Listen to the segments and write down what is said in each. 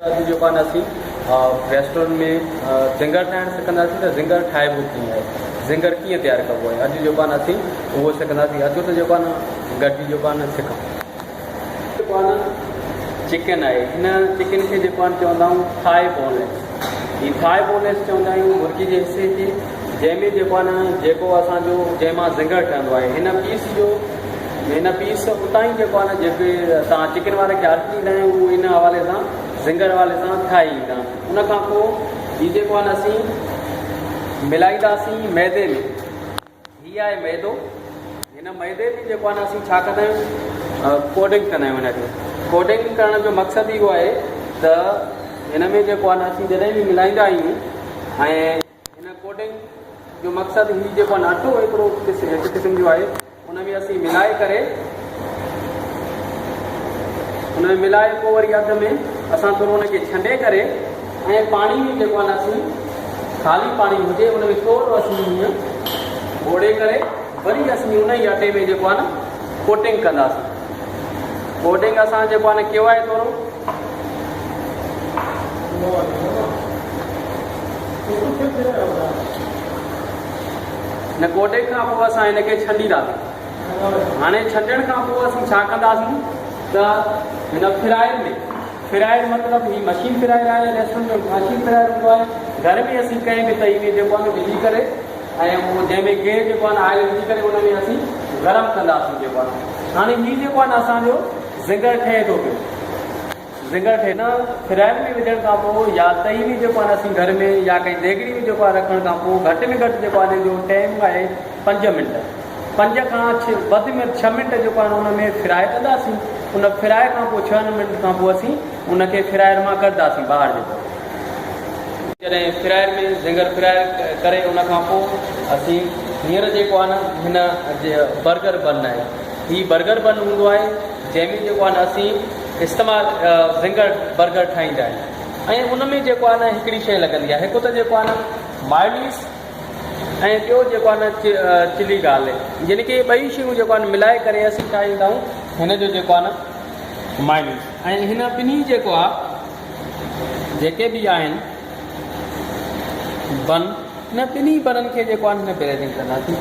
اڄ جيڪو آهي نه اسين ريسٽورنٽ ۾ زنگر ٺاهڻ سکنداسين ته زنگر ٺاهبو ڪيئن آهي زنگر ڪيئن تيار ڪبو آهي اڄ جيڪو آهي نه اسين اهو سکنداسين اچو ته جيڪو آهي نه گڏجي جيڪو آهي نه سکون. جيڪو آهي نه چڪن آهي هن چڪن کي جيڪو آهي چوندا آهيون ٿائي بونليس هي ٿائي بونليس چوندا آهيون مرغي جي حصي کي جنهن ۾ جيڪو آهي نه جيڪو اسان جو جنهن مان زنگر ٺهندو آهي هن پيس جو هن پيس اتان ئي جيڪو آهي نه جيڪي توهان چڪن واري کي آرڊر ڏيندا آهيون اهو ان حوالي سان زنگر حوالي سان ٺاهي ايندا آهن ان کان پوء هي جيڪو آهي نه اسين ملائينداسين ميدي ۾ هي آهي ميدو هن ميدي ۾ جيڪو آهي نه اسين ڇا ڪندا آهيون ڪوڊنگ ڪندا آهيون هن کي ڪوڊنگ ڪرڻ جو مقصد اهو آهي ته هن ۾ جيڪو آهي نه اسين جڏهن به ملائيندا آهيون ۽ هن ڪوڊنگ جو مقصد هي جيڪو آهي اٽو هڪڙو هڪ قسم جو آهي ان ۾ اسين ملائي ڪري ان ۾ ملائي پوء وري اڌ ۾ اسان ٿورو ان کي ڇنڊي ڪري ۽ پاڻي ۾ جيڪو آهي اسين خالي پاڻي هجي ان ۾ ٿورو اسين هيئن ٻوڙي ڪري وري اسين ان ئي اٽي ۾ جيڪو آهي نه ڪوٽنگ ڪنداسين ڪوٽنگ اسان جيڪو آهي نه ڪيو آهي ٿورو هن ڪوٽي کان پوء اسان هن کي ڇنڊينداسين. هاڻي ڇنڊڻ کان پوء اسين ڇا ڪنداسين ته هن فرائر ۾ فرائر مطلب هي مشين فرائر آهي ريسٽورنٽ ۾ مشين فرائر هوندو آهي گهر ۾ اسين ڪنهن به تئي ۾ جيڪو آهي وجهي ڪري ۽ اهو جنهن ۾ گيهه جيڪو آهي آئل وجهي ڪري ان ۾ اسين گرم ڪنداسين جيڪو آهي هاڻي هي جيڪو آهي اسان جو زنگر ٺهي ٿو پيو زنگر ٺهي نه فرائر ۾ وجهڻ کان پوء يا تئي ۾ جيڪو آهي اسين گهر ۾ يا ڪنهن ديڳڙي ۾ جيڪو آهي رکڻ کان پوء گهٽ ۾ گهٽ جيڪو آهي جو ٽائيم آهي پنج منٽ پنج کان ڇهه وڌ ۾ وڌ ڇهه منٽ جيڪو آهي ان ۾ فرائي ڪنداسين ان فرائي کان پوء ڇهن منٽ کان پوء اسين ان کي فرائر مان ڪڍنداسين ٻاهر جيڪو جڏهن فرائر ۾ زنگر فرائر ڪري ان کان پوء اسين هينئر جيڪو آهي نه هن برگر بن آهي هي برگر بن هوندو آهي جنهن ۾ جيڪو آهي نه اسين استعمال زنگر برگر ٺاهيندا آهيون ۽ ان ۾ جيڪو آهي نه هڪڙي شيء لڳندي آهي هڪ ته جيڪو آهي نه مايونيز ۽ ٻيو جيڪو آهي نه چلي گارلڪ يعني ڪي ٻئي شيون جيڪو آهي ملائي ڪري اسين ٺاهيندا آهيون هن جو جيڪو آهي نه مايونيز ۽ هن ٻنهي جيڪو آهي جيڪي به آهن بن هن ٻنهي بنن کي جيڪو آهي هن بريڊنگ ڪنداسين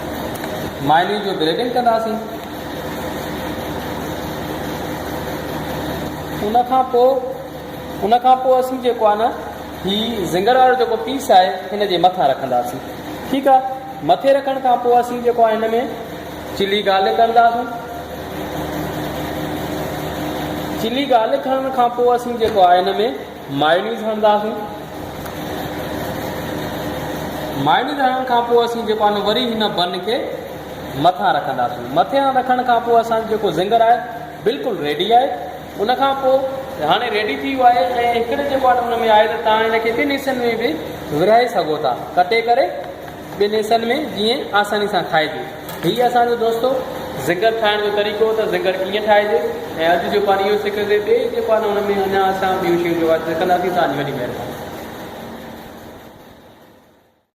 مايونيز جو بريڊنگ ڪنداسين ان کان پوء ان کان پوء اسين جيڪو آهي نه هي زنگر وارو جيڪو پيس آهي هن جي مٿان رکنداسين ٺيڪ آهي مٿي رکڻ کان پوء اسين جيڪو آهي هن ۾ چلي گارلڪ هڻنداسون چلي گارلڪ هڻڻ کان پوء اسين جيڪو آهي هن ۾ مايونيز هڻنداسون. مايونيز هڻڻ کان پوء اسين جيڪو آهي وري هن بن کي مٿان رکنداسون. مٿي رکڻ کان پوء اسان جو جيڪو زنگر آهي بلڪل ريڊي آهي. ان کان پوء هاڻي ريڊي ٿي ويو آهي ۽ هڪڙي جيڪو آهي ان ۾ آهي ته توهان هن کي ٻن حصن ۾ به ورهائي سگهو ٿا ڪٽي ڪري. ٻن حصن ۾ جيئن آساني سان کائجي. هي اسان جو دوستو زنگر ٺاهڻ جو طريقو ته زنگر ڪيئن ٺاهجي ۽ اڄ جو پاڻ اهو سکيوسي ٻئي جيڪو آهي نه ان ۾ اڃا اسان ٻيون شيون جو آهي سکنداسين توهان جي وڏي مهرباني.